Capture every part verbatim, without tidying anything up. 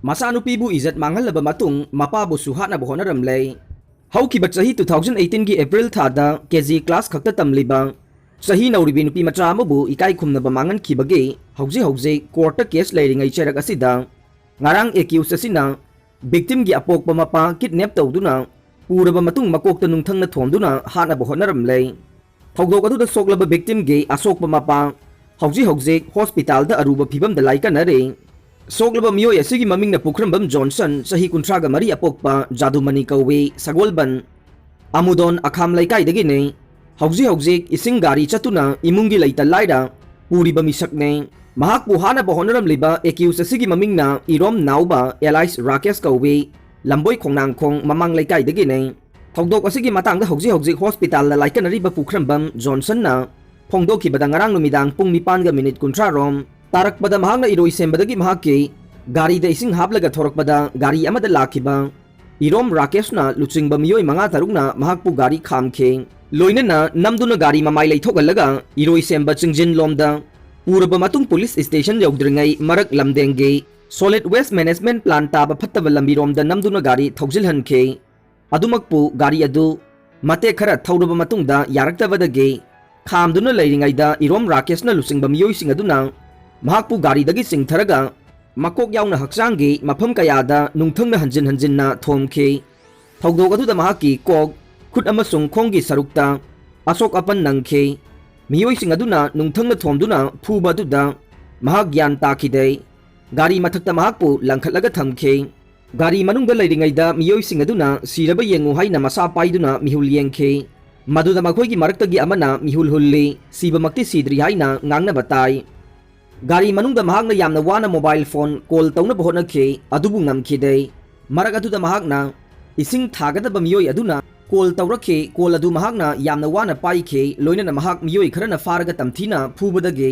ꯃꯆꯥꯅꯨꯄꯤꯕꯨ ꯏꯖꯠ ꯃꯥꯡꯍꯜꯂꯕ ꯃꯇꯨꯡ ꯃꯄꯥꯕꯨꯁꯨ ꯍꯥꯠꯅꯕ ꯍꯣꯠꯅꯔꯝꯂꯦ꯫ ꯍꯧꯈꯤꯕ ꯆꯍꯤ two thousand eighteen ꯒꯤ April ꯊꯥꯗ KG class ꯈꯛꯇ ꯇꯝꯂꯤꯕ ꯆꯍꯤ ꯅꯧꯔꯤꯕꯤ ꯅꯨꯄꯤ ꯃꯆꯥ ꯑꯃꯕꯨ ꯏꯀꯥꯏ ꯈꯨꯝꯅꯕ ꯃꯥꯡꯍꯟꯈꯤꯕꯒꯤ ꯍꯧꯖꯤꯛ ꯍꯧꯖꯤꯛ courtꯇ case ꯂꯩꯔꯤꯉꯩ ꯆꯩꯔꯛ ꯑꯁꯤꯗ ꯉꯔꯥꯡ accused ꯑꯁꯤꯅ victimꯒꯤ ꯑꯄꯣꯛꯄ ꯃꯄꯥ kidnap ꯇꯧꯗꯨꯅ ꯄꯨꯔꯕ ꯃꯇꯨꯡ ꯃꯀꯣꯛꯇ ꯅꯨꯡꯊꯪꯅ ꯊꯣꯝꯗꯨꯅ ꯍꯥꯠꯅꯕ ꯍꯣꯠꯅꯔꯝꯂꯦ꯫ ꯊꯧꯗꯣꯛ ꯑꯗꯨꯗ ꯁꯣꯛꯂꯕ victimꯒꯤ ꯑꯁꯣꯛꯄ ꯃꯄꯥ ꯍꯧꯖꯤꯛ ꯍꯧꯖꯤꯛ hospitalꯗ ꯑꯔꯨꯕ ꯐꯤꯕꯝꯗ ꯂꯥꯏꯀꯠꯅꯔꯤ꯫ ꯁꯣꯛꯂꯕ ꯃꯤꯑꯣꯏ ꯑꯁꯤꯒꯤ ꯃꯃꯤꯡꯅ ꯄꯨꯈ꯭ꯔꯝꯕꯝ ꯖꯣꯟꯁꯟ, ꯆꯍꯤ ꯀꯨꯟꯊ꯭ꯔꯥꯒ ꯃꯔꯤ, ꯑꯄꯣꯛꯄ ꯖꯥꯗꯨꯃꯅꯤ ꯀꯧꯏ, ꯁꯒꯣꯜꯕꯟ ꯑꯃꯨꯗꯣꯟ ꯑꯈꯥꯝ ꯂꯩꯀꯥꯏꯗꯒꯤꯅꯤ꯫ ꯍꯧꯖꯤꯛ ꯍꯧꯖꯤꯛ ꯏꯁꯤꯡ ꯒꯥꯔꯤ ꯆꯠꯇꯨꯅ ꯏꯃꯨꯡꯒꯤ ꯂꯩꯇ ꯂꯥꯏꯔ ꯄꯨꯔꯤꯕ ꯃꯤꯁꯛꯅꯤ꯫ ꯃꯍꯥꯛꯄꯨ ꯍꯥꯠꯅꯕ ꯍꯣꯠꯅꯔꯝꯂꯤꯕ accused ꯑꯁꯤꯒꯤ ꯃꯃꯤꯡꯅ ꯏꯔꯣꯝ ꯅꯥꯎꯕ alias ꯔꯥꯀꯦꯁ ꯀꯧꯏ, ꯂꯝꯕꯣꯏ ꯈꯣꯡꯅꯥꯡꯈꯣꯡ ꯃꯃꯥꯡ ꯂꯩꯀꯥꯏꯗꯒꯤꯅꯤ꯫ ꯊꯧꯗꯣꯛ ꯑꯁꯤꯒꯤ ꯃꯇꯥꯡꯗ ꯍꯧꯖꯤꯛ ꯍꯧꯖꯤꯛ hospitalꯗ ꯂꯥꯏꯀꯠꯅꯔꯤꯕ ꯄꯨꯈ꯭ꯔꯝꯕꯝ ꯖꯣꯟꯁꯟꯅ ꯐꯣꯡꯗꯣꯛꯈꯤꯕꯗ ꯉꯔꯥꯡ ꯅꯨꯃꯤꯗꯥꯡ ꯄꯨꯡ ꯅꯤꯄꯥꯟꯒ minute ꯀꯨꯟꯊ꯭ꯔꯥ ꯔꯣꯝ ꯇꯥꯔꯛꯄꯗ ꯃꯍꯥꯛꯅ ꯏꯔꯣꯏ ꯁꯦꯝꯕꯗꯒꯤ ꯃꯍꯥꯛꯀꯤ ꯒꯥꯔꯤꯗ ꯏꯁꯤꯡ ꯍꯥꯞꯂꯒ ꯊꯣꯔꯛꯄꯗ ꯒꯥꯔꯤ ꯑꯃꯗ ꯂꯥꯛꯈꯤꯕ ꯏꯔꯣꯝ ꯔꯥꯀꯦꯁꯅ ꯂꯨꯆꯤꯡꯕ ꯃꯤꯑꯣꯏ ꯃꯉꯥ ꯇꯔꯨꯛꯅ ꯃꯍꯥꯛꯄꯨ ꯒꯥꯔꯤ ꯈꯥꯝꯈꯤ꯫ ꯂꯣꯏꯅꯅ ꯅꯝꯗꯨꯅ ꯒꯥꯔꯤ ꯃꯃꯥꯏ ꯂꯩꯊꯣꯛꯍꯜꯂꯒ ꯏꯔꯣꯏ ꯁꯦꯝꯕ ꯆꯤꯡꯖꯤꯟꯂꯣꯝꯗ ꯄꯨꯔꯕ ꯃꯇꯨꯡ police station ꯌꯧꯗ꯭ꯔꯤꯉꯩ ꯃꯔꯛ ꯂꯝꯗꯦꯡꯒꯤ solid waste management plant ꯇꯥꯕ ꯐꯠꯇꯕ ꯂꯝꯕꯤꯔꯣꯝꯗ ꯅꯝꯗꯨꯅ ꯒꯥꯔꯤ ꯊꯧꯖꯤꯜꯍꯟꯈꯤ꯫ ꯑꯗꯨꯃꯛꯄꯨ ꯒꯥꯔꯤ ꯑꯗꯨ ꯃꯇꯦꯛ ꯈꯔ ꯊꯧꯔꯕ ꯃꯇꯨꯡꯗ ꯌꯥꯔꯛꯇꯕꯗꯒꯤ ꯈꯥꯝꯗꯨꯅ ꯂꯩꯔꯤꯉꯩꯗ ꯏꯔꯣꯝ ꯔꯥꯀꯦꯁꯅ ꯂꯨꯆꯤꯡꯕ ꯃꯤꯑꯣꯏꯁꯤꯡ ꯑꯗꯨꯅ ꯃꯍꯥꯛꯄꯨ ꯒꯥꯔꯤꯗꯒꯤ ꯆꯤꯡꯊꯔꯒ ꯃꯀꯣꯛ ꯌꯥꯎꯅ ꯍꯛꯆꯥꯡꯒꯤ ꯃꯐꯝ ꯀꯌꯥꯗ ꯅꯨꯡꯊꯪꯅ ꯍꯟꯖꯤꯟ ꯍꯟꯖꯤꯟꯅ ꯊꯣꯝꯈꯤ꯫ ꯊꯧꯗꯣꯛ ꯑꯗꯨꯗ ꯃꯍꯥꯛꯀꯤ ꯀꯣꯛ, ꯈꯨꯠ ꯑꯃꯁꯨꯡ ꯈꯣꯡꯒꯤ ꯁꯔꯨꯛꯇ ꯑꯁꯣꯛ ꯑꯄꯟ ꯅꯪꯈꯤ꯫ ꯃꯤꯑꯣꯏꯁꯤꯡ ꯑꯗꯨꯅ ꯅꯨꯡꯊꯪꯅ ꯊꯣꯝꯗꯨꯅ ꯐꯨꯕ ꯑꯗꯨꯗ ꯃꯍꯥꯛ ꯒ꯭ꯌꯥꯟ ꯇꯥꯈꯤꯗꯦ꯫ ꯒꯥꯔꯤ ꯃꯊꯛꯇ ꯃꯍꯥꯛꯄꯨ ꯂꯪꯈꯠꯂꯒ ꯊꯝꯈꯤ꯫ ꯒꯥꯔꯤ ꯃꯅꯨꯡꯗ ꯂꯩꯔꯤꯉꯩꯗ ꯃꯤꯑꯣꯏꯁꯤꯡ ꯑꯗꯨꯅ ꯁꯤꯔꯕ ꯌꯦꯡꯉꯨ ꯍꯥꯏꯅ ꯃꯁꯥ ꯄꯥꯏꯗꯨꯅ ꯃꯤꯍꯨꯜ ꯌꯦꯡꯈꯤ꯫ ꯃꯗꯨꯗ ꯃꯈꯣꯏꯒꯤ ꯃꯔꯛꯇꯒꯤ ꯑꯃꯅ ꯃꯤꯍꯨꯜ ꯍꯨꯜꯂꯤ, ꯁꯤꯕꯃꯛꯇꯤ ꯁꯤꯗ꯭ꯔꯤ ꯍꯥꯏꯅ ꯉꯥꯡꯅꯕ ꯇꯥꯏ꯫ ꯒꯥꯔꯤ ꯃꯅꯨꯡꯗ ꯃꯍꯥꯛꯅ ꯌꯥꯝꯅ ꯋꯥꯅ mobile phone call ꯇꯧꯅꯕ ꯍꯣꯠꯅꯈꯤ, ꯑꯗꯨꯕꯨ ꯉꯝꯈꯤꯗꯦ꯫ ꯃꯔꯛ ꯑꯗꯨꯗ ꯃꯍꯥꯛꯅ ꯏꯁꯤꯡ ꯊꯥꯒꯗꯕ ꯃꯤꯑꯣꯏ ꯑꯗꯨꯅ call ꯇꯧꯔꯛꯈꯤ꯫ Call ꯑꯗꯨ ꯃꯍꯥꯛꯅ ꯌꯥꯝꯅ ꯋꯥꯅ ꯄꯥꯏꯈꯤ, ꯂꯣꯏꯅꯅ ꯃꯍꯥꯛ ꯃꯤꯑꯣꯏ ꯈꯔꯅ ꯐꯥꯔꯒ ꯇꯝꯊꯤꯅ ꯐꯨꯕꯗꯒꯤ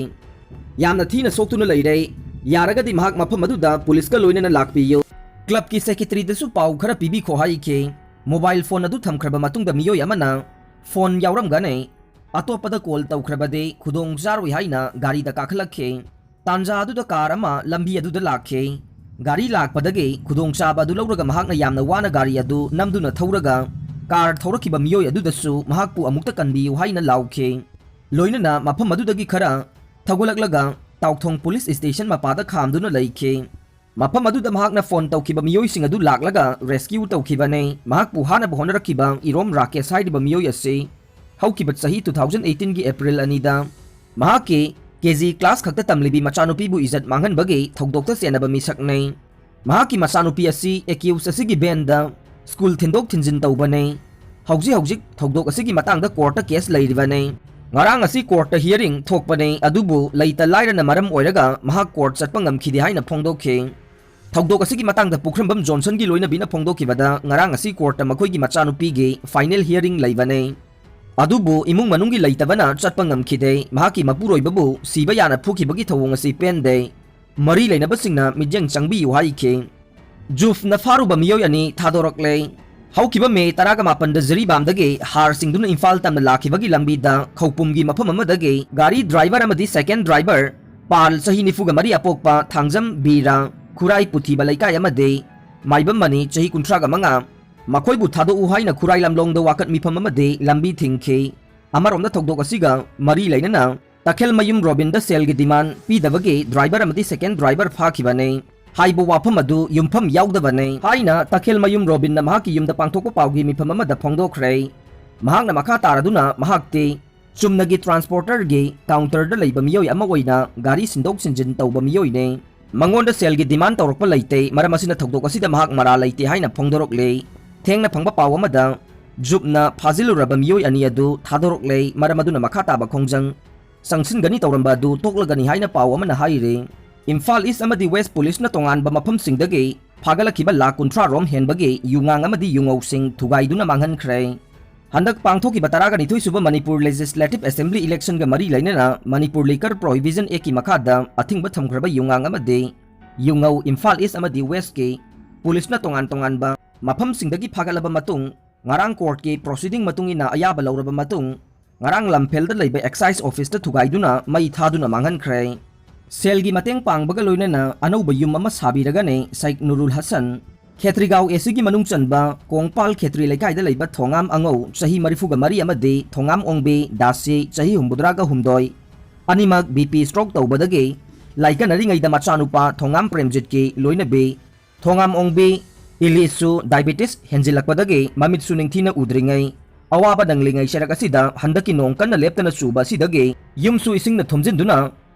ꯌꯥꯝꯅ ꯊꯤꯅ ꯁꯣꯛꯇꯨꯅ ꯂꯩꯔꯦ꯫ ꯌꯥꯔꯒꯗꯤ ꯃꯍꯥꯛ ꯃꯐꯝ ꯑꯗꯨꯗ policeꯀ ꯂꯣꯏꯅꯅ ꯂꯥꯛꯄꯤꯌꯨ꯫ Clubꯀꯤ secretaryꯗꯁꯨ ꯄꯥꯎ ꯈꯔ ꯄꯤꯕꯤꯈꯣ ꯍꯥꯏꯈꯤ꯫ Mobile phone ꯑꯗꯨ ꯊꯝꯈ꯭ꯔꯕ ꯃꯇꯨꯡꯗ ꯃꯤꯑꯣꯏ ꯑꯃꯅ phone ꯌꯥꯎꯔꯝꯒꯅꯤ, ꯑꯇꯣꯞꯄꯗ call ꯇꯧꯈ꯭ꯔꯕꯗꯤ ꯈꯨꯗꯣꯡ ꯆꯥꯔꯣꯏ ꯍꯥꯏꯅ ꯒꯥꯔꯤꯗ ꯀꯥꯈꯠꯂꯛꯈꯤ꯫ ꯇꯥꯟꯖꯥ ꯑꯗꯨꯗ car ꯑꯃ ꯂꯝꯕꯤ ꯑꯗꯨꯗ ꯂꯥꯛꯈꯤ꯫ ꯒꯥꯔꯤ ꯂꯥꯛꯄꯗꯒꯤ ꯈꯨꯗꯣꯡꯆꯥꯕ ꯑꯗꯨ ꯂꯧꯔꯒ ꯃꯍꯥꯛꯅ ꯌꯥꯝꯅ ꯋꯥꯅ ꯒꯥꯔꯤ ꯑꯗꯨ ꯅꯝꯗꯨꯅ ꯊꯧꯔꯒ ꯀꯥꯔ ꯊꯧꯔꯛꯈꯤꯕ ꯃꯤꯑꯣꯏ ꯑꯗꯨꯗꯁꯨ ꯃꯍꯥꯛꯄꯨ ꯑꯃꯨꯛꯇ ꯀꯟꯕꯤꯌꯨ ꯍꯥꯏꯅ ꯂꯥꯎꯈꯤ꯫ ꯂꯣꯏꯅꯅ ꯃꯐꯝ ꯑꯗꯨꯗꯒꯤ ꯈꯔ ꯊꯧꯒꯠꯂꯛꯂꯒ ꯇꯥꯎꯊꯣꯡ ꯄꯨꯂꯤꯁ ꯁ꯭ꯇꯦꯁꯟ ꯃꯄꯥꯗ ꯈꯥꯝꯗꯨꯅ ꯂꯩꯈꯤ꯫ ꯃꯐꯝ ꯑꯗꯨꯗ ꯃꯍꯥꯛꯅ ꯐꯣꯟ ꯇꯧꯈꯤꯕ ꯃꯤꯑꯣꯏꯁꯤꯡ ꯑꯗꯨ ꯂꯥꯛꯂꯒ ꯔꯦꯁꯀ꯭ꯌꯨ ꯇꯧꯈꯤꯕꯅꯤ꯫ ꯃꯍꯥꯛꯄꯨ ꯍꯥꯠꯅꯕ ꯍꯣꯠꯅꯔꯛꯈꯤꯕ ꯏꯔꯣꯝ ꯔꯥꯀꯦꯁ ꯍꯥꯏꯔꯤꯕ ꯃꯤꯑꯣꯏ ꯑꯁꯤ ꯍꯧꯈꯤꯕ ꯆꯍꯤ two thousand eighteen ꯒꯤ April ꯑꯅꯤꯗ ꯃꯍꯥꯛꯀꯤ KG class ꯈꯛꯇ ꯇꯝꯂꯤꯕꯤ ꯃꯆꯥꯅꯨꯄꯤꯕꯨ ꯏꯖꯠ ꯃꯥꯡꯍꯟꯕꯒꯤ ꯊꯧꯗꯣꯛꯇ ꯆꯦꯟꯅꯕ ꯃꯤꯁꯛꯅꯤ꯫ ꯃꯍꯥꯛꯀꯤ ꯃꯆꯥꯅꯨꯄꯤ ꯑꯁꯤ accused ꯑꯁꯤꯒꯤ ꯚꯦꯟꯗ ꯁ꯭ꯀꯨꯜ ꯊꯤꯟꯗꯣꯛ ꯊꯤꯟꯖꯤꯟ ꯇꯧꯕꯅꯤ꯫ ꯍꯧꯖꯤꯛ ꯍꯧꯖꯤꯛ ꯊꯧꯗꯣꯛ ꯑꯁꯤꯒꯤ ꯃꯇꯥꯡꯗ ꯀꯣꯔꯠꯇ ꯀꯦꯁ ꯂꯩꯔꯤꯕꯅꯤ꯫ ꯉꯔꯥꯡ ꯑꯁꯤ ꯀꯣꯔꯠꯇ hearing ꯊꯣꯛꯄꯅꯤ, ꯑꯗꯨꯕꯨ ꯂꯩꯇ ꯂꯥꯏꯔꯅ ꯃꯔꯝ ꯑꯣꯏꯔꯒ ꯃꯍꯥꯛ ꯀꯣꯔꯠ ꯆꯠꯄ ꯉꯝꯈꯤꯗꯦ ꯍꯥꯏꯅ ꯐꯣꯡꯗꯣꯛꯈꯤ꯫ ꯊꯧꯗꯣꯛ ꯑꯁꯤꯒꯤ ꯃꯇꯥꯡꯗ ꯄꯨꯈ꯭ꯔꯝꯕꯝ ꯖꯣꯟꯁꯟꯒꯤ ꯂꯣꯏꯅꯕꯤꯅ ꯐꯣꯡꯗꯣꯛꯈꯤꯕꯗ, ꯉꯔꯥꯡ ꯑꯁꯤ ꯀꯣꯔꯠꯇ ꯃꯈꯣꯏꯒꯤ ꯃꯆꯥꯅꯨꯄꯤꯒꯤ final hearing ꯂꯩꯕꯅꯤ꯫ ꯑꯗꯨꯕꯨ ꯏꯃꯨꯡ ꯃꯅꯨꯡꯒꯤ ꯂꯩꯇꯕꯅ ꯆꯠꯄ ꯉꯝꯈꯤꯗꯦ꯫ ꯃꯍꯥꯛꯀꯤ ꯃꯄꯨꯔꯣꯏꯕꯕꯨ ꯁꯤꯕ ꯌꯥꯅ ꯐꯨꯈꯤꯕꯒꯤ ꯊꯧꯑꯣꯡ ꯑꯁꯤ ꯄꯦꯟꯗꯦ꯫ ꯃꯔꯤ ꯂꯩꯅꯕꯁꯤꯡꯅ ꯃꯤꯠꯌꯦꯡ ꯆꯪꯕꯤꯌꯨ ꯍꯥꯏꯈꯤ꯫ ꯖꯨꯐꯅ ꯐꯥꯔꯨꯕ ꯃꯤꯑꯣꯏ ꯑꯅꯤ ꯊꯥꯗꯣꯔꯛꯂꯦ꯫ ꯍꯧꯈꯤꯕ ꯃꯦ ꯇꯔꯥꯒ ꯃꯥꯄꯟꯗ ꯖꯤꯔꯤꯕꯥꯝꯗꯒꯤ ꯍꯥꯔ ꯆꯤꯡꯗꯨꯅ ꯏꯝꯐꯥꯜ ꯇꯝꯅ ꯂꯥꯛꯈꯤꯕꯒꯤ ꯂꯝꯕꯤꯗ ꯈꯧꯄꯨꯝꯒꯤ ꯃꯐꯝ ꯑꯃꯗꯒꯤ ꯒꯥꯔꯤ ꯗ꯭ꯔꯥꯏꯚꯔ ꯑꯃꯗꯤ second driver ꯄꯥꯜ, ꯆꯍꯤ ꯅꯤꯐꯨꯒ ꯃꯔꯤ ꯑꯄꯣꯛꯄ ꯊꯥꯡꯖꯝ ꯕꯤꯔ, ꯈꯨꯔꯥꯏ ꯄꯨꯊꯤꯕ ꯂꯩꯀꯥꯏ ꯑꯃꯗꯤ ꯃꯥꯏꯕꯝ ꯃꯅꯤ, ꯆꯍꯤ ꯀꯨꯟꯊ꯭ꯔꯥꯒ ꯃꯉꯥ, ꯃꯈꯣꯏꯕꯨ ꯊꯥꯗꯣꯛꯎ ꯍꯥꯏꯅ ꯈꯨꯔꯥꯏ ꯂꯝꯂꯣꯡꯗ ꯋꯥꯀꯠ ꯃꯤꯐꯝ ꯑꯃꯗꯤ ꯂꯝꯕꯤ ꯊꯤꯡꯈꯤ꯫ ꯑꯃꯔꯣꯝꯗ ꯊꯧꯗꯣꯛ ꯑꯁꯤꯒ ꯃꯔꯤ ꯂꯩꯅꯅ ꯇꯈꯦꯜꯃꯌꯨꯝ ꯔꯣꯕꯤꯟꯗ ꯁꯦꯜꯒꯤ demand ꯄꯤꯗꯕꯒꯤ ꯗ꯭ꯔꯥꯏꯚꯔ ꯑꯃꯗꯤ second driver ꯐꯥꯈꯤꯕꯅꯤ ꯍꯥꯏꯕ ꯋꯥꯐꯝ ꯑꯗꯨ ꯌꯨꯝꯐꯝ ꯌꯥꯎꯗꯕꯅꯤ ꯍꯥꯏꯅ ꯇꯈꯦꯜꯃꯌꯨꯝ ꯔꯣꯕꯤꯟꯅ ꯃꯍꯥꯛꯀꯤ ꯌꯨꯝꯗ ꯄꯥꯡꯊꯣꯛꯄ ꯄꯥꯎꯒꯤ ꯃꯤꯐꯝ ꯑꯃꯗ ꯐꯣꯡꯗꯣꯛꯈ꯭ꯔꯦ꯫ ꯃꯍꯥꯛꯅ ꯃꯈꯥ ꯇꯥꯔꯗꯨꯅ ꯃꯍꯥꯛꯇꯤ ꯆꯨꯝꯅꯒꯤ transporterꯒꯤ counterꯗ ꯂꯩꯕ ꯃꯤꯑꯣꯏ ꯑꯃ ꯑꯣꯏꯅ ꯒꯥꯔꯤ ꯁꯤꯟꯗꯣꯛ ꯁꯤꯟꯖꯤꯟ ꯇꯧꯕ ꯃꯤꯑꯣꯏꯅꯤ꯫ ꯃꯉꯣꯟꯗ ꯁꯦꯜꯒꯤ demand ꯇꯧꯔꯛꯄ ꯂꯩꯇꯦ, ꯃꯔꯝ ꯑꯁꯤꯅ ꯊꯧꯗꯣꯛ ꯑꯁꯤꯗ ꯃꯍꯥꯛ ꯃꯔꯥꯜ ꯂꯩꯇꯦ ꯍꯥꯏꯅ ꯐꯣꯡꯗꯣꯔꯛꯂꯤ꯫ ꯊꯦꯡꯅ ꯐꯪꯕ ꯄꯥꯎ ꯑꯃꯗ ꯖꯨꯞꯅ ꯐꯥꯖꯤꯜꯂꯨꯔꯕ ꯃꯤꯑꯣꯏ ꯑꯅꯤ ꯑꯗꯨ ꯊꯥꯗꯣꯔꯛꯂꯦ, ꯃꯔꯝ ꯑꯗꯨꯅ ꯃꯈꯥ ꯇꯥꯕ ꯈꯣꯡꯖꯪ ꯆꯪꯁꯤꯟꯒꯅꯤ ꯇꯧꯔꯝꯕ ꯑꯗꯨ ꯇꯣꯛꯂꯒꯅꯤ ꯍꯥꯏꯅ ꯄꯥꯎ ꯑꯃꯅ ꯍꯥꯏꯔꯤ꯫ ꯏꯝꯐꯥꯜ ꯏꯁ ꯑꯃꯗꯤ ꯋꯦꯁ ꯄꯨꯂꯤꯁꯅ ꯇꯣꯉꯥꯟꯕ ꯃꯐꯝꯁꯤꯡꯗꯒꯤ ꯐꯥꯒꯠꯂꯛꯈꯤꯕ ꯂꯥꯈ ꯀꯨꯟꯊ꯭ꯔꯥ ꯔꯣꯝ ꯍꯦꯟꯕꯒꯤ ꯌꯨꯉꯥꯡ ꯑꯃꯗꯤ ꯌꯨꯉꯧꯁꯤꯡ ꯊꯨꯒꯥꯏꯗꯨꯅ ꯃꯥꯡꯍꯟꯈ꯭ꯔꯦ꯫ ꯍꯟꯗꯛ ꯄꯥꯡꯊꯣꯛꯈꯤꯕ ꯇꯔꯥꯒ ꯅꯤꯊꯣꯏ ꯁꯨꯕ ꯃꯅꯤꯄꯨꯔ Legislative Assembly electionꯒ ꯃꯔꯤ ꯂꯩꯅꯅ ꯃꯅꯤꯄꯨꯔ Liquor Prohibition Actꯀꯤ ꯃꯈꯥꯗ ꯑꯊꯤꯡꯕ ꯊꯝꯈ꯭ꯔꯕ ꯌꯨꯉꯥꯡ ꯑꯃꯗꯤ ꯌꯨꯉꯧ ꯏꯝꯐꯥꯜ ꯏꯁ ꯑꯃꯗꯤ ꯋꯦꯁꯀꯤ ꯄꯨꯂꯤꯁꯅ ꯇꯣꯉꯥꯟ ꯇꯣꯉꯥꯟꯕ ꯃꯐꯝꯁꯤꯡꯗꯒꯤ ꯐꯥꯒꯠꯂꯕ ꯃꯇꯨꯡ, ꯉꯔꯥꯡ ꯀꯣꯔꯠꯀꯤ proceeding ꯃꯇꯨꯡ ꯏꯟꯅ ꯑꯌꯥꯕ ꯂꯧꯔꯕ ꯃꯇꯨꯡ, ꯉꯔꯥꯡ ꯂꯝꯐꯦꯜꯗ ꯂꯩꯕ excise officeꯇ ꯊꯨꯒꯥꯏꯗꯨꯅ ꯃꯩ ꯊꯥꯗꯨꯅ ꯃꯥꯡꯍꯟꯈ꯭ꯔꯦ꯫ ꯁꯦꯜꯒꯤ ꯃꯇꯦꯡ ꯄꯥꯡꯕꯒ ꯂꯣꯏꯅꯅ ꯑꯅꯧꯕ ꯌꯨꯝ ꯑꯃ ꯁꯥꯕꯤꯔꯒꯅꯤ ꯁꯥꯏꯛ ꯅꯨꯔꯨꯜ ꯍꯁꯟ꯫ ꯈꯦꯇ꯭ꯔꯤꯒꯥꯎ ꯑꯦꯁꯤꯒꯤ ꯃꯅꯨꯡ ꯆꯟꯕ ꯀꯣꯡꯄꯥꯜ ꯈꯦꯇ꯭ꯔꯤ ꯂꯩꯀꯥꯏꯗ ꯂꯩꯕ ꯊꯣꯉꯥꯝ ꯑꯉꯧ ꯆꯍꯤ ꯃꯔꯤꯐꯨꯒ ꯃꯔꯤ ꯑꯃꯗꯤ ꯊꯣꯉꯥꯝ ꯑꯣꯡꯕꯤ ꯗꯥꯁꯤ ꯆꯍꯤ ꯍꯨꯝꯐꯨꯇꯔꯥꯒ ꯍꯨꯝꯗꯣꯏ, ꯑꯅꯤꯃꯛ ꯕꯤ ꯄꯤ ꯁ꯭ꯇ꯭ꯔꯣꯛ ꯇꯧꯕꯗꯒꯤ ꯂꯥꯏꯀꯠꯅꯔꯤꯉꯩꯗ ꯃꯆꯥꯅꯨꯄꯥ ꯊꯣꯉꯥꯝ ꯄ꯭ꯔꯦꯝꯖꯤꯠꯀꯤ ꯂꯣꯏꯅꯕꯤ ꯊꯣꯉꯥꯝ ꯑꯣꯡꯕꯤ ꯏꯂꯤꯁꯨ ꯗꯥꯏꯕꯦꯇꯤꯁ ꯍꯦꯟꯖꯤꯜꯂꯛꯄꯗꯒꯤ ꯃꯃꯤꯠꯁꯨ ꯅꯤꯡꯊꯤꯅ ꯎꯗ꯭ꯔꯤꯉꯩ ꯑꯋꯥꯕ ꯅꯪꯂꯤꯉꯩ ꯆꯩꯔꯛ ꯑꯁꯤꯗ ꯍꯟꯗꯛꯀꯤ ꯅꯣꯡ ꯀꯟꯅ ꯂꯦꯞꯇꯅ ꯆꯨꯕ ꯑꯁꯤꯗꯒꯤ ꯌꯨꯝꯁꯨ ꯏꯁꯤꯡꯅ ꯊꯨꯝꯖꯤꯟꯗꯨꯅ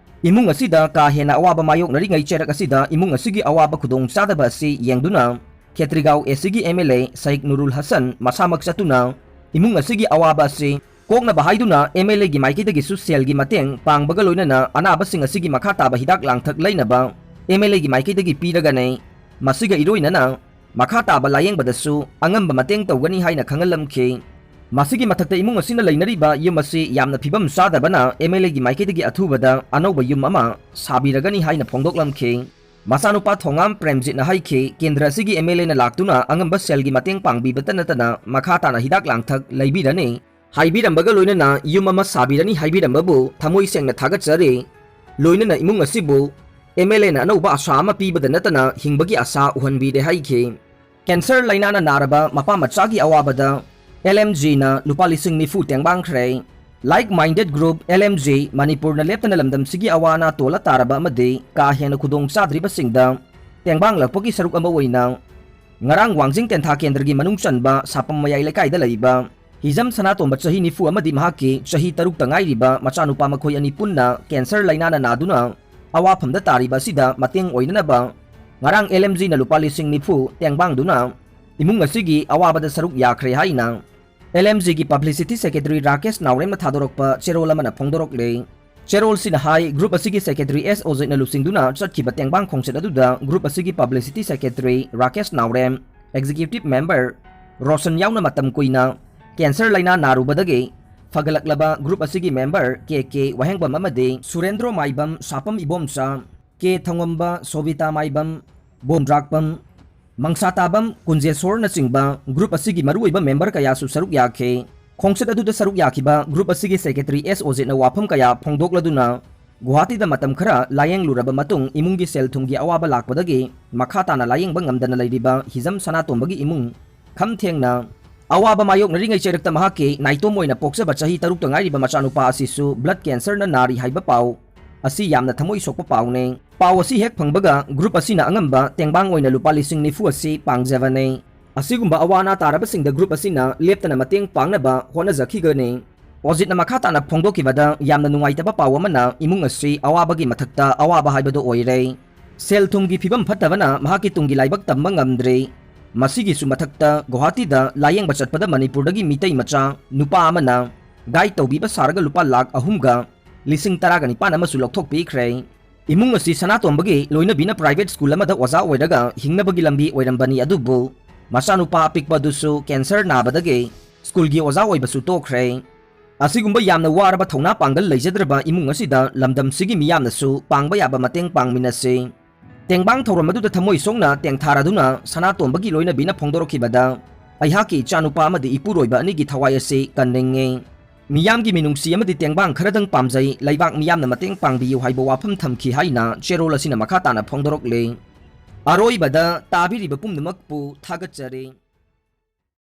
ꯏꯃꯨꯡ ꯑꯁꯤꯗ ꯀꯥ ꯍꯦꯟꯅ ꯑꯋꯥꯕ ꯃꯥꯌꯣꯛꯅꯔꯤꯉꯩ ꯆꯩꯔꯛ ꯑꯁꯤꯗ ꯏꯃꯨꯡ ꯑꯁꯤꯒꯤ ꯑꯋꯥꯕ ꯈꯨꯗꯣꯡꯆꯥꯗꯕ ꯑꯁꯤ ꯌꯦꯡꯗꯨꯅ ꯈꯦꯇ꯭ꯔꯤꯒꯥꯎ ꯑꯦꯁꯤꯒꯤ ꯑꯦꯝ ꯑꯦꯜ ꯑꯦ ꯁꯥꯏꯛ ꯅꯨꯔꯨꯜ ꯍꯁꯟ ꯃꯁꯥꯃꯛ ꯆꯠꯇꯨꯅ ꯏꯃꯨꯡ ꯑꯁꯤꯒꯤ ꯑꯋꯥꯕ ꯑꯁꯤ ꯀꯣꯛꯅꯕ ꯍꯥꯏꯗꯨꯅ ꯑꯦꯝ ꯑꯦꯜ ꯑꯦꯒꯤ ꯃꯥꯏꯀꯩꯗꯒꯤꯁꯨ ꯁꯦꯜꯒꯤ ꯃꯇꯦꯡ ꯄꯥꯡꯕꯒ ꯂꯣꯏꯅꯅ ꯑꯅꯥꯕꯁꯤꯡ ꯑꯁꯤꯒꯤ ꯃꯈꯥ ꯇꯥꯕ ꯍꯤꯗꯥꯛ ꯂꯥꯡꯊꯛ ꯂꯩꯅꯕ ꯑꯦꯝ ꯑꯦꯜ ꯑꯦꯒꯤ ꯃꯥꯏꯀꯩꯗꯒꯤ ꯄꯤꯔꯒꯅꯤ꯫ ꯃꯁꯤꯒ ꯏꯔꯣꯏꯅꯅ ꯃꯈꯥ ꯇꯥꯕ ꯂꯥꯌꯦꯡꯕꯗꯁꯨ ꯑꯉꯝꯕ ꯃꯇꯦꯡ ꯇꯧꯒꯅꯤ ꯍꯥꯏꯅ ꯈꯪꯍꯜꯂꯝꯈꯤ꯫ ꯃꯁꯤꯒꯤ ꯃꯊꯛꯇ ꯏꯃꯨꯡ ꯑꯁꯤꯅ ꯂꯩꯅꯔꯤꯕ ꯌꯨꯝ ꯑꯁꯤ ꯌꯥꯝꯅ ꯐꯤꯕꯝ ꯆꯥꯗꯕꯅ ꯑꯦꯝ ꯑꯦꯜ ꯑꯦꯒꯤ ꯃꯥꯏꯀꯩꯗꯒꯤ ꯑꯊꯨꯕꯗ ꯑꯅꯧꯕ ꯌꯨꯝ ꯑꯃ ꯁꯥꯕꯤꯔꯒꯅꯤ ꯍꯥꯏꯅ ꯐꯣꯡꯗꯣꯛꯂꯝꯈꯤ꯫ ꯃꯆꯥꯅꯨꯄꯥ ꯊꯣꯉꯥꯝ ꯄ꯭ꯔꯦꯝꯖꯤꯠꯅ ꯍꯥꯏꯈꯤ, ꯀꯦꯟꯗ꯭ꯔ ꯑꯁꯤꯒꯤ ꯑꯦꯝ ꯑꯦꯜ ꯑꯦꯅ ꯂꯥꯛꯇꯨꯅ ꯑꯉꯝꯕ ꯁꯦꯜꯒꯤ ꯃꯇꯦꯡ ꯄꯥꯡꯕꯤꯕꯇ ꯅꯠꯇꯅ ꯃꯈꯥ ꯇꯥꯅ ꯍꯤꯗꯥꯛ ꯂꯥꯡꯊꯛ ꯂꯩꯕꯤꯔꯅꯤ꯫ ꯍꯥꯏꯕꯤꯔꯝꯕꯒ ꯂꯣꯏꯅꯅ ꯌꯨꯝ ꯑꯃ ꯁꯥꯕꯤꯔꯅꯤ ꯍꯥꯏꯕꯤꯔꯝꯕꯕꯨ ꯊꯃꯣꯏ ꯁꯦꯡꯅ ꯊꯥꯒꯠꯆꯔꯤ꯫ ꯂꯣꯏꯅꯅ ꯏꯃꯨꯡ ꯑꯁꯤꯕꯨ ꯑꯦꯝ ꯑꯦꯜ ꯑꯦꯅ ꯑꯅꯧꯕ ꯑꯁꯥ ꯑꯃ ꯄꯤꯕꯗ ꯅꯠꯇꯅ ꯍꯤꯡꯕꯒꯤ ꯑꯁꯥ ꯎꯍꯟꯕꯤꯔꯦ ꯍꯥꯏꯈꯤ꯫ ꯀꯦꯟꯁꯔ ꯂꯥꯏꯅꯥꯅ ꯅꯥꯔꯕ ꯃꯄꯥ ꯃꯆꯥꯒꯤ ꯑꯋꯥꯕꯗ ꯑꯦꯜ ꯑꯦꯝ ꯖꯤꯅ ꯂꯨꯄꯥ ꯂꯤꯁꯤꯡ ꯅꯤꯐꯨ ꯇꯦꯡꯕꯥꯡꯈ꯭ꯔꯦ꯫ Like Minded Group, L M G, ꯃꯅꯤꯄꯨꯔꯅ ꯂꯦꯞꯇꯅ ꯂꯝꯗꯝꯁꯤꯒꯤ ꯑꯋꯥ ꯑꯅꯥ ꯇꯣꯜꯂ ꯇꯥꯔꯕ ꯑꯃꯗꯤ ꯀꯥ ꯍꯦꯟꯅ ꯈꯨꯗꯣꯡ ꯆꯥꯗ꯭ꯔꯤꯕꯁꯤꯡꯗ ꯇꯦꯡꯕꯥꯡꯂꯛꯄꯒꯤ ꯁꯔꯨꯛ ꯑꯃ ꯑꯣꯏꯅ ꯉꯔꯥꯡ ꯋꯥꯡꯖꯤꯡ ꯇꯦꯟꯊꯥ ꯀꯦꯟꯗ꯭ꯔꯒꯤ ꯃꯅꯨꯡ ꯆꯟꯕ ꯁꯥꯄꯝ ꯃꯌꯥꯏ ꯂꯩꯀꯥꯏꯗ ꯂꯩꯕ ꯍꯤꯖꯝ ꯁꯅꯥꯇꯣꯝꯕ ꯆꯍꯤ ꯅꯤꯐꯨ ꯑꯃꯗꯤ ꯃꯍꯥꯛꯀꯤ ꯆꯍꯤ ꯇꯔꯨꯛꯇ ꯉꯥꯏꯔꯤꯕ ꯃꯆꯥꯅꯨꯄꯥ ꯃꯈꯣꯏ ꯑꯅꯤ ꯄꯨꯟꯅ ꯀꯦꯟꯁꯔ ꯂꯥꯏꯅꯥꯅ ꯅꯥꯗꯨꯅ ꯑꯋꯥꯐꯝꯗ ꯇꯥꯔꯤꯕ ꯑꯁꯤꯗ ꯃꯇꯦꯡ ꯑꯣꯏꯅꯅꯕ ꯉꯔꯥꯡ ꯑꯦꯜ ꯑꯦꯝ ꯖꯤꯅ ꯂꯨꯄꯥ ꯂꯤꯁꯤꯡ ꯅꯤꯐꯨ ꯇꯦꯡꯕꯥꯡꯗꯨꯅ ꯏꯃꯨꯡ ꯑꯁꯤꯒꯤ ꯑꯋꯥꯕꯗ ꯁꯔꯨꯛ ꯌꯥꯈ꯭ꯔꯦ ꯍꯥꯏꯅ ꯑꯦꯜ ꯑꯦꯝ ꯖꯤꯒꯤ publicity secretary ꯔꯥꯀꯦꯁ ꯅꯥꯎꯔꯦꯝꯅ ꯊꯥꯗꯣꯔꯛꯄ ꯆꯦꯔꯣꯜ ꯑꯃꯅ ꯐꯣꯡꯗꯣꯔꯛꯂꯦ꯫ ꯆꯦꯔꯣꯜꯁꯤꯅ ꯍꯥꯏ, group ꯑꯁꯤꯒꯤ secretary ꯑꯦꯁ ꯑꯣꯖꯤꯠꯅ ꯂꯨꯆꯤꯡꯗꯨꯅ ꯆꯠꯈꯤꯕ ꯇꯦꯡꯕꯥꯡ ꯈꯣꯡꯆꯠ ꯑꯗꯨꯗ group ꯑꯁꯤꯒꯤ publicity secretary ꯔꯥꯀꯦꯁ ꯅꯥꯎꯔꯦꯝ, executive member ꯔꯣꯁꯟ ꯌꯥꯎꯅ ꯃꯇꯝ ꯀꯨꯏꯅ ꯀꯦꯟꯁꯔ ꯂꯥꯏꯅꯥ ꯅꯥꯔꯨꯕꯗꯒꯤ ꯐꯒꯠꯂꯛꯂꯕ group ꯑꯁꯤꯒꯤ member ꯀꯦ ꯀꯦ ꯋꯥꯍꯦꯡꯕꯝ ꯑꯃꯗꯤ ꯁꯨꯔꯦꯟꯗ꯭ꯔꯣ ꯃꯥꯏꯕꯝ, ꯁꯥꯄꯝ ꯏꯕꯣꯝꯆꯥ, ꯀꯦ ꯊꯪꯉꯝꯕ, ꯁꯣꯕꯤꯇꯥ ꯃꯥꯏꯕꯝ, ꯕꯣꯝꯗ꯭ꯔꯥꯛꯄꯝ, ꯃꯪꯁꯥꯇꯥꯕꯝ, ꯀꯨꯟꯖꯦꯁꯣꯔꯅꯆꯤꯡꯕ group ꯑꯁꯤꯒꯤ ꯃꯔꯨꯑꯣꯏꯕ member ꯀꯌꯥꯁꯨ ꯁꯔꯨꯛ ꯌꯥꯈꯤ꯫ ꯈꯣꯡꯆꯠ ꯑꯗꯨꯗ ꯁꯔꯨꯛ ꯌꯥꯈꯤꯕ group ꯑꯁꯤꯒꯤ secretary ꯑꯦꯁ ꯑꯣꯖꯤꯠꯅ ꯋꯥꯐꯝ ꯀꯌꯥ ꯐꯣꯡꯗꯣꯛꯂꯗꯨꯅ ꯒꯨꯋꯥꯍꯥꯇꯤꯗ ꯃꯇꯝ ꯈꯔ ꯂꯥꯌꯦꯡꯂꯨꯔꯕ ꯃꯇꯨꯡ, ꯏꯃꯨꯡꯒꯤ ꯁꯦꯜ ꯊꯨꯝꯒꯤ ꯑꯋꯥꯕ ꯂꯥꯛꯄꯗꯒꯤ ꯃꯈꯥ ꯇꯥꯅ ꯂꯥꯌꯦꯡꯕ ꯉꯝꯗꯅ ꯂꯩꯔꯤꯕ ꯍꯤꯖꯝ ꯁꯅꯥꯇꯣꯝꯕꯒꯤ ꯏꯃꯨꯡ ꯈꯝ ꯊꯦꯡꯅ ꯑꯋꯥꯕ ꯃꯥꯌꯣꯛꯅꯔꯤꯉꯩ ꯆꯩꯔꯛꯇ ꯃꯍꯥꯛꯀꯤ ꯅꯥꯏꯇꯣꯝ ꯑꯣꯏꯅ ꯄꯣꯛꯆꯕ ꯆꯍꯤ ꯇꯔꯨꯛꯇ ꯉꯥꯏꯔꯤꯕ ꯃꯆꯥꯅꯨꯄꯥ ꯑꯁꯤꯁꯨ blood cancerꯅ ꯅꯥꯔꯤ ꯍꯥꯏꯕ ꯄꯥꯎ ꯑꯁꯤ ꯌꯥꯝꯅ ꯊꯃꯣꯏ ꯁꯣꯛꯄ ꯄꯥꯎꯅꯤ꯫ ꯄꯥꯎ ꯑꯁꯤ ꯍꯦꯛ ꯐꯪꯕꯒ group ꯑꯁꯤꯅ ꯑꯉꯝꯕ ꯇꯦꯡꯕꯥꯡ ꯑꯣꯏꯅ ꯂꯨꯄꯥ ꯂꯤꯁꯤꯡ ꯅꯤꯐꯨ ꯑꯁꯤ ꯄꯥꯡꯖꯕꯅꯤ꯫ ꯑꯁꯤꯒꯨꯝꯕ ꯑꯋꯥ ꯑꯅꯥ ꯇꯥꯔꯕꯁꯤꯡꯗ group ꯑꯁꯤꯅ ꯂꯦꯞꯇꯅ ꯃꯇꯦꯡ ꯄꯥꯡꯅꯕ ꯍꯣꯠꯅꯖꯈꯤꯒꯅꯤ꯫ ꯑꯣꯖꯤꯠꯅ ꯃꯈꯥ ꯇꯥꯅ ꯐꯣꯡꯗꯣꯛꯈꯤꯕꯗ, ꯌꯥꯝꯅ ꯅꯨꯡꯉꯥꯏꯇꯕ ꯄꯥꯎ ꯑꯃꯅ ꯏꯃꯨꯡ ꯑꯁꯤ ꯑꯋꯥꯕꯒꯤ ꯃꯊꯛꯇ ꯑꯋꯥꯕ ꯍꯥꯏꯕꯗꯨ ꯑꯣꯏꯔꯦ꯫ ꯁꯦꯜ ꯊꯨꯝꯒꯤ ꯐꯤꯕꯝ ꯐꯠꯇꯕꯅ ꯃꯍꯥꯛꯀꯤ ꯇꯨꯡꯒꯤ ꯂꯥꯏꯕꯛ ꯇꯝꯕ ꯉꯝꯗ꯭ꯔꯦ꯫ ꯃꯁꯤꯒꯤꯁꯨ ꯃꯊꯛꯇ ꯒꯨꯋꯥꯍꯥꯇꯤꯗ ꯂꯥꯌꯦꯡꯕ ꯆꯠꯄꯗ ꯃꯅꯤꯄꯨꯔꯗꯒꯤ ꯃꯤꯇꯩ ꯃꯆꯥ ꯅꯨꯄꯥ ꯑꯃꯅ guide ꯇꯧꯕꯤꯕ ꯁꯥꯔꯒ ꯂꯨꯄꯥ ꯂꯥꯈ ꯑꯍꯨꯝꯒ ꯂꯤꯁꯤꯡ ꯇꯔꯥꯒ ꯅꯤꯄꯥꯟ ꯑꯃꯁꯨ ꯂꯧꯊꯣꯛꯄꯤꯈ꯭ꯔꯦ꯫ ꯏꯃꯨꯡ ꯑꯁꯤ ꯁꯅꯥꯇꯣꯝꯕꯒꯤ ꯂꯣꯏꯅꯕꯤꯅ private school ꯑꯃꯗ ꯑꯣꯖꯥ ꯑꯣꯏꯔꯒ ꯍꯤꯡꯅꯕꯒꯤ ꯂꯝꯕꯤ ꯑꯣꯏꯔꯝꯕꯅꯤ, ꯑꯗꯨꯕꯨ ꯃꯆꯥꯅꯨꯄꯥ ꯑꯄꯤꯛꯄ ꯑꯗꯨꯁꯨ cancer ꯅꯥꯕꯗꯒꯤ schoolꯒꯤ ꯑꯣꯖꯥ ꯑꯣꯏꯕꯁꯨ ꯇꯣꯛꯈ꯭ꯔꯦ꯫ ꯑꯁꯤꯒꯨꯝꯕ ꯌꯥꯝꯅ ꯋꯥꯔꯕ ꯊꯧꯅꯥ ꯄꯥꯡꯒꯜ ꯂꯩꯖꯗ꯭ꯔꯕ ꯏꯃꯨꯡ ꯑꯁꯤꯗ ꯂꯝꯗꯝꯁꯤꯒꯤ ꯃꯤꯌꯥꯝꯅꯁꯨ ꯄꯥꯡꯕ ꯌꯥꯕ ꯃꯇꯦꯡ ꯄꯥꯡꯃꯤꯟꯅꯁꯤ꯫ ꯇꯦꯡꯕꯥꯡ ꯊꯧꯔꯝ ꯑꯗꯨꯗ ꯊꯃꯣꯏ ꯁꯣꯛꯅ ꯇꯦꯡꯊꯥꯔꯗꯨꯅ ꯁꯅꯥꯇꯣꯝꯕꯒꯤ ꯂꯣꯏꯅꯕꯤꯅ ꯐꯣꯡꯗꯣꯔꯛꯈꯤꯕꯗ, ꯑꯩꯍꯥꯛꯀꯤ ꯏꯆꯥꯅꯨꯄꯥ ꯑꯃꯗꯤ ꯏꯄꯨꯔꯣꯏꯕ ꯑꯅꯤꯒꯤ ꯊꯋꯥꯏ ꯑꯁꯤ ꯀꯟꯅꯤꯡꯉꯤ꯫ ꯃꯤꯌꯥꯝꯒꯤ ꯃꯤꯅꯨꯡꯁꯤ ꯑꯃꯗꯤ ꯇꯦꯡꯕꯥꯡ ꯈꯔꯗꯪ ꯄꯥꯝꯖꯩ, ꯂꯩꯕꯥꯛ ꯃꯤꯌꯥꯝꯅ ꯃꯇꯦꯡ ꯄꯥꯡꯕꯤꯌꯨ ꯍꯥꯏꯕ ꯋꯥꯐꯝ ꯊꯝꯈꯤ ꯍꯥꯏꯅ ꯆꯦꯔꯣꯜ ꯑꯁꯤꯅ ꯃꯈꯥ ꯇꯥꯅ ꯐꯣꯡꯗꯣꯔꯛꯂꯤ꯫ ꯑꯔꯣꯏꯕꯗ ꯇꯥꯕꯤꯔꯤꯕ ꯄꯨꯝꯅꯃꯛꯄꯨ ꯊꯥꯒꯠꯆꯔꯤ꯫